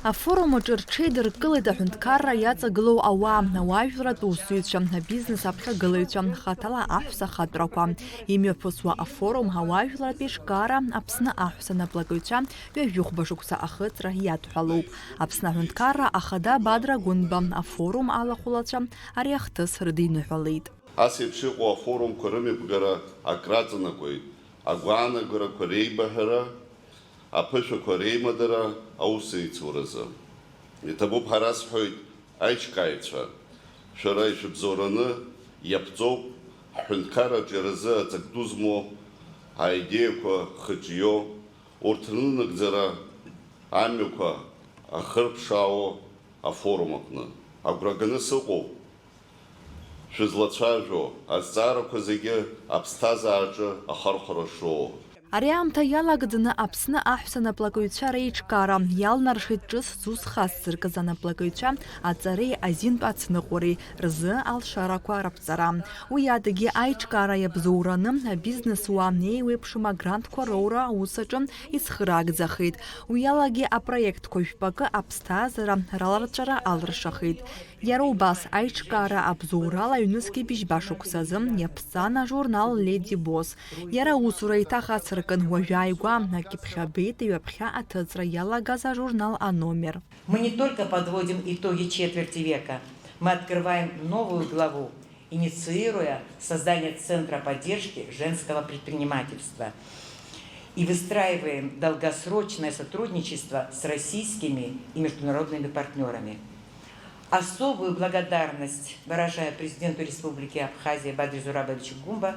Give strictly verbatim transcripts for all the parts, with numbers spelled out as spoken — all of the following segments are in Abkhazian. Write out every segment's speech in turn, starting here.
Афорум аҿы рҽеидыркылеит аҳәынҭқарра иаҵагылоу ауаа, ауаажәларратә усзуҩцәа, абизнес аԥхьагылаҩцәа, хаҭала аҳәса ахатәрақәа. Имҩаԥысуа афорум ауаажәларратә еиҿкаара Аԥсны аҳәса наплакыҩцәа ҩажәихәба шықәса ахыҵра иадҳәалоуп. Аԥсны аҳәынҭқарра ахада Бадра Гәынба афорум алахәылацәа ари ахҭыс рыдиныҳәалеит. Ас еиԥш иҟоу афорумқәа рымҩаԥгара акраҵанакуеит агәаанагарақәа реибаҳәара, аԥышәақәа реимадара, аусеицуразы. Иҭабуп ҳәа расҳәоит аиҿкааҩцәа, шәара ишәыбзоураны иаԥҵоуп ҳҳәынҭқарраҿы иаразы аҵак ду змоу аидеиақәа хыҿио, урҭ рнынагӡара амҩақәа ахырԥшаауа афорум аҟны. Агәра ганы сыҟоуп шәызлацәажәо азҵаарақәа зегьы аԥсҭазаараҿы ахархәара шроуа. Ари аамҭа иалагӡаны Аԥсны аҳәса наплакыҩцәа реиҿкаара иалнаршеит ҿыц зус хацзыркыз анаплакыҩцәа аҵареи азинтә ацныҟәареи рзы алшарақәа раԥҵара. Уи адагьы аиҿкаара иабзоураны абизнес уаа еиуеиԥшым агрантқәа роура аус аҿы ицхыраагӡахеит. Уи алагьы апроектқәа жәпакы аԥсҭазаара раларҵәара алыршахеит. Иара убас аиҿкаара абзоурала ҩнызқьи быжьба шықәсазы иаԥҵан ажурнал Леди Босс. Иара аусура еиҭах ацыркын, уажәы ааигәа акьыԥхь абеит ҩаԥхьа аҭыҵра иалагаз ажурнал Аномер. Мы не только подводим итоги четверти века, мы открываем новую главу, инициируя создание Центра поддержки женского предпринимательства и выстраиваем долгосрочное сотрудничество с российскими и международными партнерами. Особую благодарность выражаю президенту Республики Абхазия Бадре Зурабовичу Гумба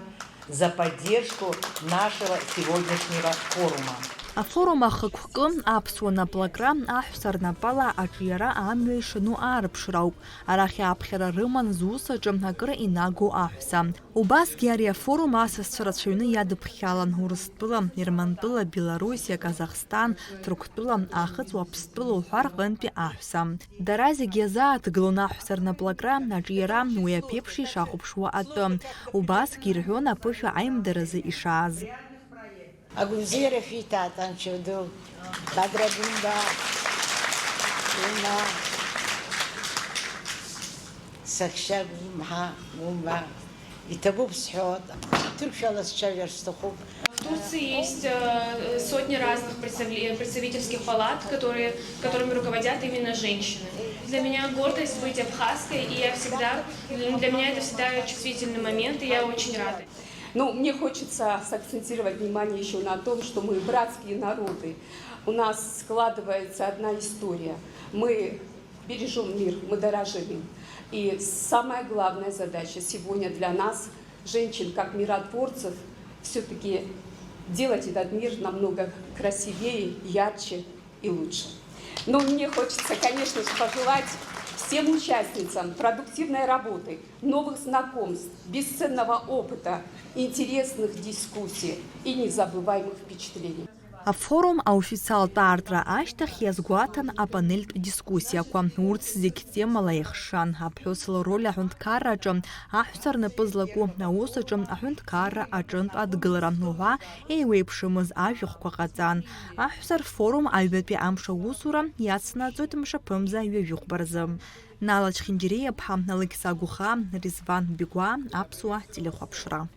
за поддержку нашего сегодняшнего форума. Афорум ахықәкы аԥсуа наплакра аҳәса рнапала аҿиара амҩа ишану аарԥшра ауп. Арахь аԥхьара рыман зус аҿы акыр инагоу аҳәса. Убасгьы ари афорум асасцәа рацәаҩны иадыԥхьалан Урыстәыла, Ермантәыла, Белоруссиа, Казахстан, Ҭырқәтәыла, Аахыҵ Уаԥстәыла уҳәа рҟынтәи аҳәса. Дара зегьы иазааҭгылон аҳәса рнаплакра, аҿиара, уи аԥеиԥш ишахәаԥшуа атәы. Убасгьы ирҳәон аԥышәа аимдаразы ишааз. Агәабзиара шәиҭааит, анцәа ду, Бадра Гәымба, Гәымба, саҳәшьа Гәымҳа, Гәымба, иҭабуп сҳәоит, ҭырқәшәала сцәажәар сҭахуп. В Турции есть э, сотни разных представле- представительских палат, которые, которыми руководят именно женщины. Для меня гордость быть абхазкой, и я всегда, для меня это всегда чувствительный момент, и я очень рада. Ну, мне хочется сакцентировать внимание еще на том, что мы братские народы. У нас складывается одна история. Мы бережем мир, мы дорожим им. И самая главная задача сегодня для нас, женщин как миротворцев, все-таки делать этот мир намного красивее, ярче и лучше. Ну, мне хочется, конечно же, пожелать всем участницам продуктивной работы, новых знакомств, бесценного опыта, интересных дискуссий и незабываемых впечатлений. Афорум аофициалтә аартра ашьҭахь иазгәаҭан апанельтә дискуссиақәа. Урҭ зегь темала еихшан, аԥҳәыс лроль аҳәынҭқарраҿы, аҳәса рнапы злаку аус аҿы аҳәынҭқарра аҿынтә адгылара уҳәа еиуеиԥшымыз ажәахәқәа ҟаҵан. Аҳәса рфорум аҩбатәи амш аусура иацнаҵоит мшаԥымза ҩажәихәба рзы. Нала Чхинџьириа-ԥҳа, Алықьса Гәыхаа, Ризван Бигәаа, Аԥсуа телехәаԥшра.